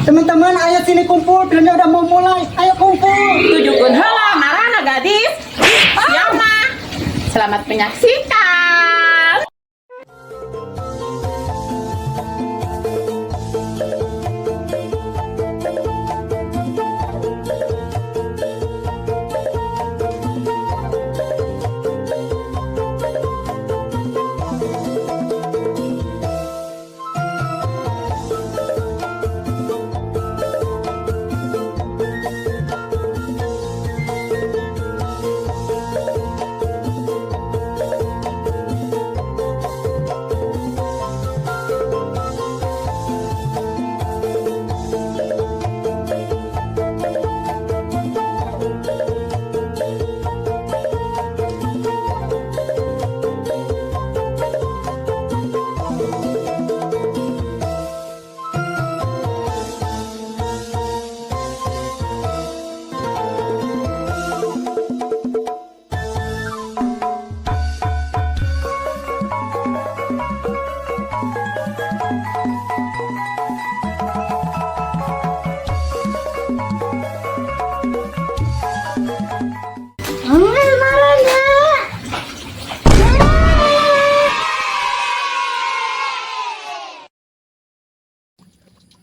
Teman-teman, ayo sini kumpul, filmnya udah mau mulai. Ayo kumpul. Tujukeun heula marana gadis. Siapa? Selamat menyaksikan.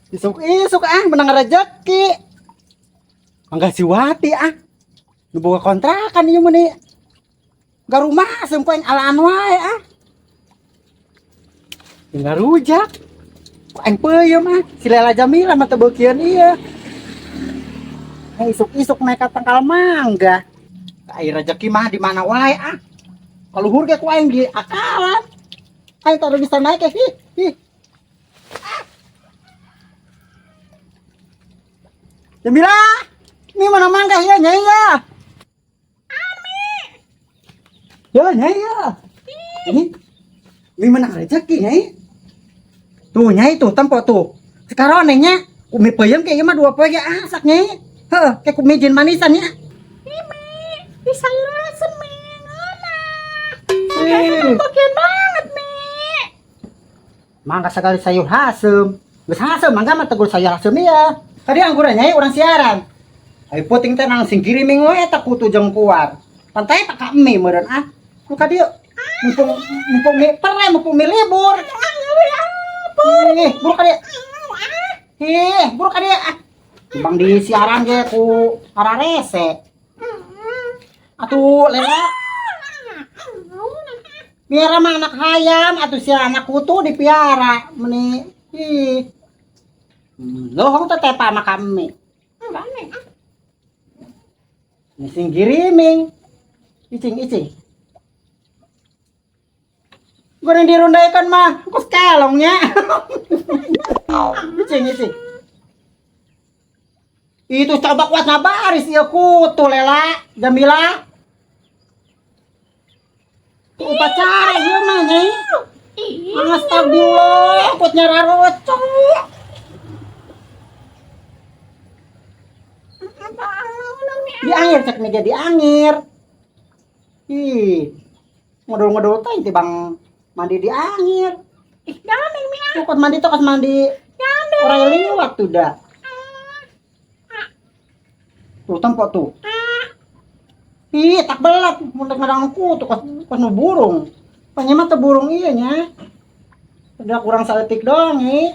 Isuk-isuk ah, menang rezeki. Mangga si Wati ah. Nu boga kontrakan ieu mah nih. Garumah ku aing alaan wae ah. Tinggal rujak. Ku aing peuyeum ah. Si Lela Jamila mah teu beukieun ieu. Isuk-isuk naik ka tangkal mangga. Ai rezeki mah di mana wae ah. Kaluhur ge ku aing di akalan. Aing teu bisa naik eh. Ih, ih. Jamila, ini mana mangga ya nyai ya? Ami. Ya nyai ya. Ini mana rezeki nyai? Tuh nyai tuh tempo tuh. Sekarang nengnya umi peyem kayak mah dua poe ge asak nyai. Heeh, kayak kumi jin manisan ya. Imi, di sayur asem mi, ngeunah. Bagian banget mi. Mangga sekali sayur hasem. Geus hasem mangga mah tegul sayur hasem ya. Tadi angguran nyai urang siaran. Ayo puting teh nang sing kiriming we eta kutu jeung kuar. Pantai tak ka mie meureun ah. Nu ka dieu. Mumpung mumpung mie pere mumpung mie libur. Ih, buru ka dieu. Ih, buru ka dieu ah. Bang di siaran ge ku ararese. Atuh Lela. Piara mah anak hayam atuh si anak kutu dipiara meni. Ih. Lohong teh tepa sama kami. Ini sing kiriming. Icing icing. Goreng dirundaikan mah, kos kalongnya. Icing icing. Itu coba kuat ngabaris ya kutu Lela, Jamila. Tuh upacara ieu mah nyai. Astagfirullah, kutnya rarocok. Di angir cek meja di angir. Ih. Ngodol-ngodol teh teh bang mandi di angir. Ih, ganing mi. Tuh kot mandi tuh kot mandi. Orang yang liwat tuh dah. Tuh tempo tuh. Ih, tak belat mun rek ngadang kutu kos kos nu burung. Panyema teu burung ieu nya. Udah kurang saeutik doang ih.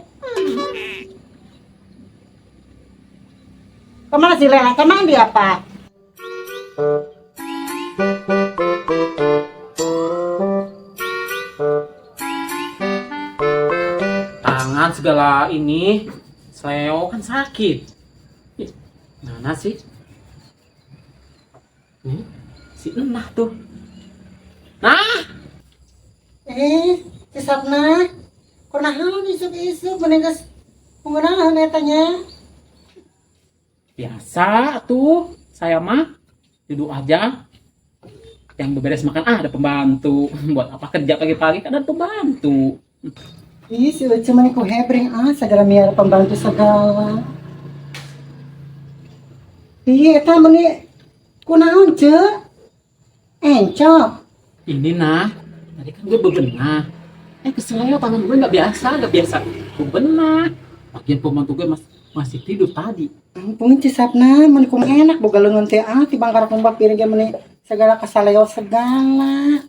Kemana si Lela? Kemana dia apa? Tangan segala ini seleo kan sakit. Ih, mana sih? Nih, si Enah tuh. Nah, Si Sapna. Kunaon isuk-isuk mending geus pengunahan eta nya. Biasa tuh, saya mah duduk aja. Yang beberes makan ah ada pembantu. Buat apa kerja pagi-pagi kan ada pembantu. Ih, si Ucu mah ku hebring ah segala miara pembantu segala. Ih, eta meni kunaon ce? Encok. Ini nah, tadi kan gue bebenah. Keseleo tangan gue nggak biasa bebenah. Bagian pembantu gue mas Masih tidur tadi. Ampun Ceu Sapna, mun kumaha enak boga leungeun teh ah ti bangkar kumbak piring ge meuni segala kasaleo segala.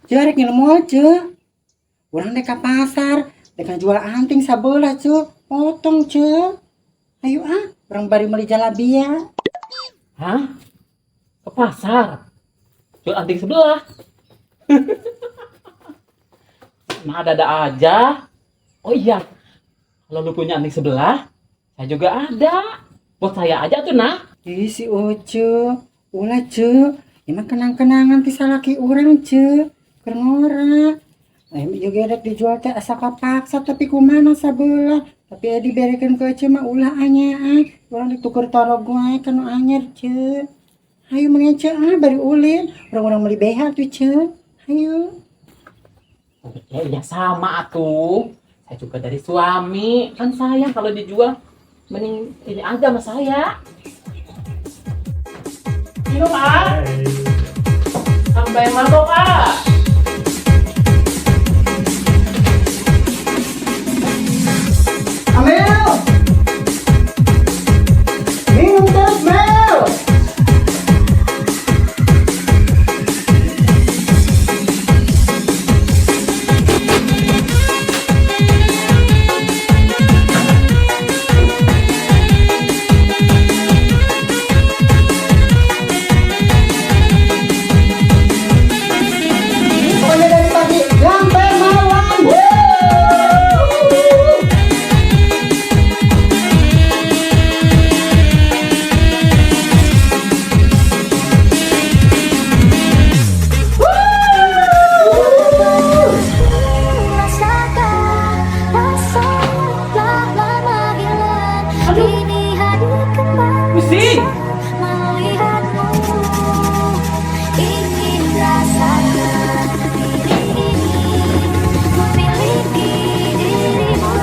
Ceu rek nginum moal Ceu. Urang dek ka pasar, dek ngajual anting sabelah Ceu. Potong Ceu. Ayo ah, urang bari meuli jalabia. Hah? Ke pasar? Jual anting sebelah. Nah, ada-ada aja. Oh iya, kalau lu punya anting sebelah, saya juga ada. Buat saya aja tuh, nah. Ih, si Ucu, ulah Cu. Ini mah kenang-kenangan ti salaki urang Cu. Keur ngora. Eh, juga rek dijual teh asa kapaksa tapi kumana sabelah. Tapi diberekeun ke Ece mah ulah anya ah. Urang dituker torog wae ka nu anyar Cu. Hayu mendingan Cu ah bari ulin. Urang-urang meuli BH tuh Cu. Hayu. Ya, ya sama atuh. Saya juga dari suami. Kan sayang kalau dijual. Mending ini aja sama saya. Minum ah. Sampai mabok ah. Amel. Minum terus Mel. Pokoknya dari pagi sampai malam. Wuh. Rasakan rasa telah lama hilang. Kini hadir kembali Pusing. melihatmu. Ingin rasakan diri ini memiliki dirimu,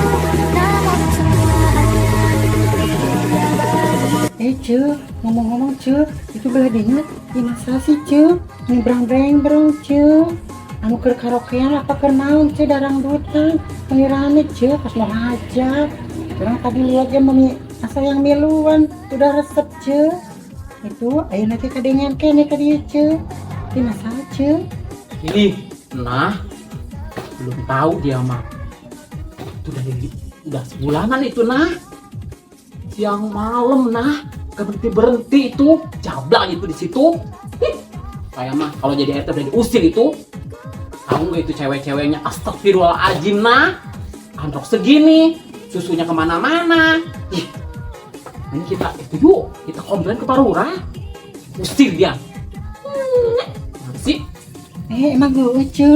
namun semua hanya tidak bagimu. Eh, Ce, ngomong-ngomong, Ce, itu belah dinya, di masa sih, Ce? Nyebrang breng-breng, Ce. Anu keur karaokean apa keur naon, Ce, darangdutan. Meni rame, Ce, pas mau hajat. Urang tadi lihat ya, meni asa yang miluan, udah resep, Ce. Itu, ayo nanti kadengan kene ka dieu, Ce. Di masa, Ce? Ini, nah, belum tahu dia mah. Itu udah sebulanan itu, nah. Siang malam, nah, gak berhenti berhenti itu, jablak itu di situ. Ih, saya mah kalau jadi RT udah diusir itu. Tahu nggak itu cewek-ceweknya, astagfirullahaladzim, nah. Antrok segini, susunya kemana-mana. Ih, ini kita itu yuk, kita komplain ke Pak Lurah. Usir dia. Gimana sih? Eh, emang gue, Ce.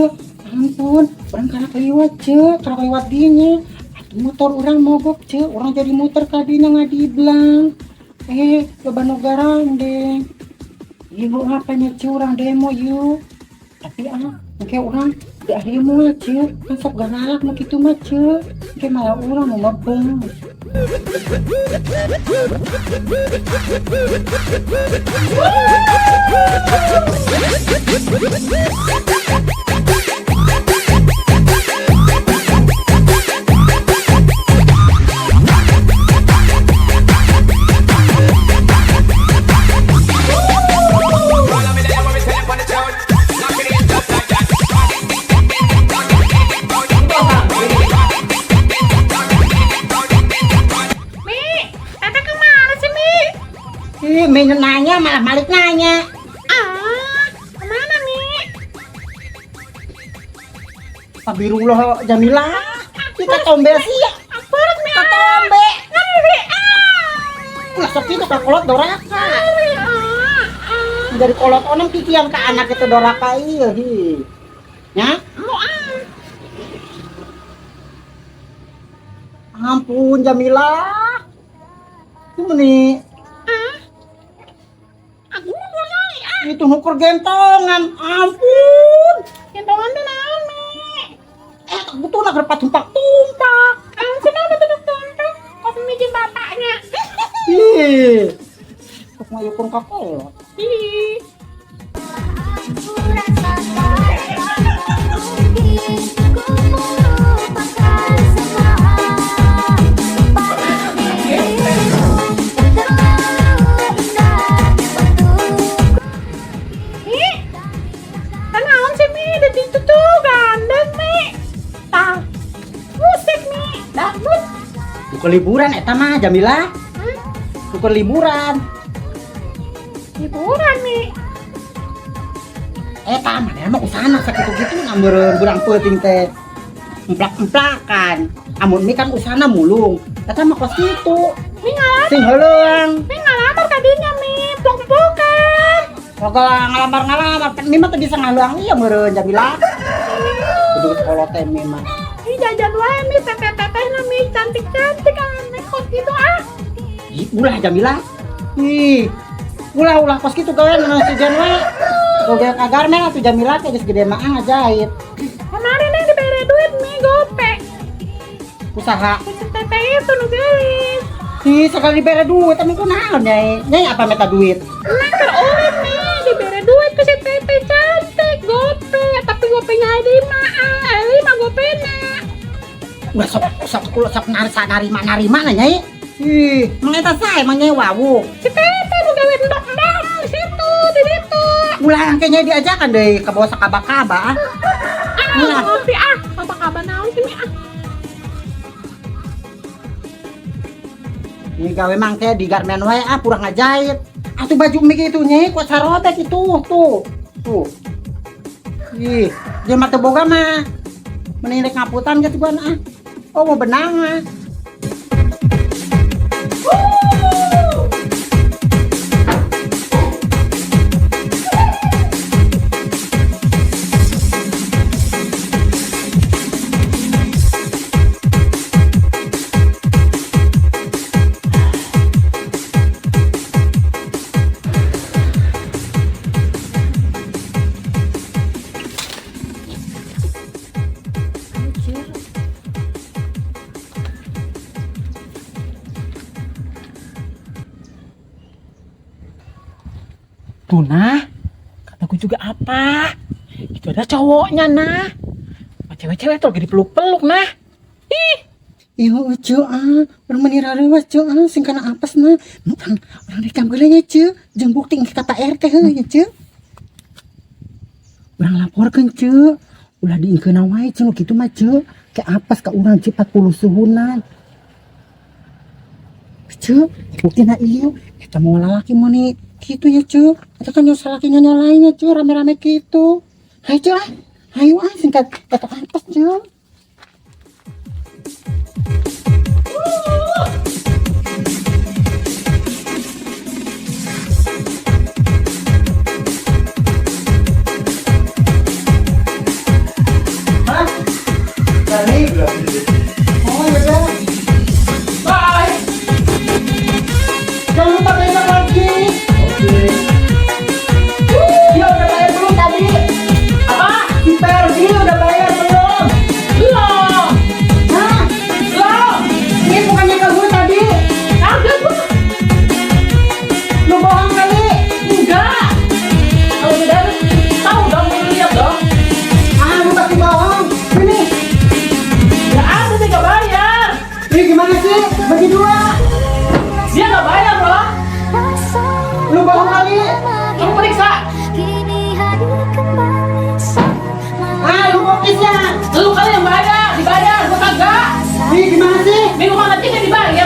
Ampun, urang karak liwat, Ce. Karak liwat dinya. Atuh motor urang mogok, Ce. Urang jadi muter ka dinya ngadiblang. Eh, loba nu garandeng. Ibu apanya, Ce, urang demo yuk. Tapi ah, engke urang di ahli moal, Ce. Kan sok galak nu kitu mah, Ce. Engke malah urang nu mebeng. Mi, Teteh kemana sih, Mi? Ih, Mi nanya malah balik nanya. Ah, kemana, Mi? Astagfirullah, Jamila. Kita tombel sih ya. Ampun, Mi. Kita tombe. Ngeri, ah. Ulah sok itu ka kolot doraka. Ngeri, ah, ah. Dari kolot oneng pikian ke anak itu doraka iya hi. Ya? Mau ah. Ampun Jamila. Itu meni Ah. Aku mau mulai ah. itu nuker gentongan. Ampun. Gentongan tuh naon, Mi? Eh, butuh nak tumpak-tumpak. Ah, senang tuh tumpak. Kok mijin bapaknya? Ih. Kok ngayukun ka kolot. Ih. Ku rasakan mungkin ku melupakan semua. Bukan liburan eta mah Jamila. Bukan liburan. Liburan nih. Eta mah mah usahana sakitu-kitu ngameureun burang peuting teh. Emplak-emplakan. Amun mi kan usahana mulung. Eta mah kos kitu. Mi ngalamar, Sing heuleung. mi ngalamar kadinya mi, plok-plokan. Kagak ngalamar-ngalamar, kan mi mah teu bisa ngaluang ieu meureun Jamila. Kudu sekolah teh mi mah. Ih jajan wae mi, teteh-teteh na mi, cantik-cantik aneh kos gitu ah. Ih, ulah Jamila. Ih, ulah ulah kos kitu gawean menang sejen wae. Gawe ka garmen atuh Jamila teh geus gede mah ngajahit. Kemarin yang dibere duit mi gope. Usaha. Kucing teteh itu nu geulis. Ih, sekali dibere duit emang kunaon nyai? Nyai apa meta duit? Nang keur ulin mi, dibere duit ku si teteh cantik gope, tapi gopenya lima ah, lima gopena. Ulah sok sok ulah sok narisa narima narima na nyai. Ih, emang eta sae emang nyai wawu. Si teteh nu gawe endok-endok di situ, di situ. Ulah engke nyai diajakan deui ka bawah sakaba-kaba ah. Ah, Ulah. ngopi ah, apa-apa naon sih mi ah. Ini gawe mangke di garmen wae ah purah ngajahit. Atuh baju mi kitu nyai kuat sarobek itu tuh. Tuh. Ih, dia mah teu boga mah. Mending rek ngaputan gitu gua ah. Oh, mau benang ah. Tuh nah, kata gue juga apa? Itu ada cowoknya nah. Sama cewek-cewek tuh lagi dipeluk-peluk nah. Ih, Iya, cu ah, urang meni rareuwas cu ah, sing kana apes nah. Nu urang urang rekam heula nya cu, jeung bukti ka Pak RT heuh nya cu. Urang laporkeun cu. Ulah diingkeunna wae cu nu kitu mah cu. Ke apes ka urang cu 40 suhunan. Cu, buktina ieu eta mau lalaki meuni kitu nya cu. Eta kan nyo salaki nyo lainnya cu, rame-rame kitu. Hayu cu ah. Hayu ah singkat eta apes cu. Hah? Tadi Oh, ya. Bye. Jangan lupa besok lagi. Oke. Dia udah bayar belum tadi? Apa? Si Perdi udah bayar belum? Belum. Hah? Belum. Ini bukannya ke gue tadi? Kagak gua. Lu bohong kali. Enggak. Kalau udah tahu dong, lu lihat dong. Ah, lu pasti bohong. Sini. Enggak ada sih, enggak bayar. Ini gimana sih? Bagi dua. Dia enggak bayar, bro. Lu bohong kali. Kamu periksa. Kini hadir kembali Ah, lu kokisnya. Lu kali yang bayar, dibayar, gua kagak. Ini gimana sih? Minggu kemarin nggak dibayar.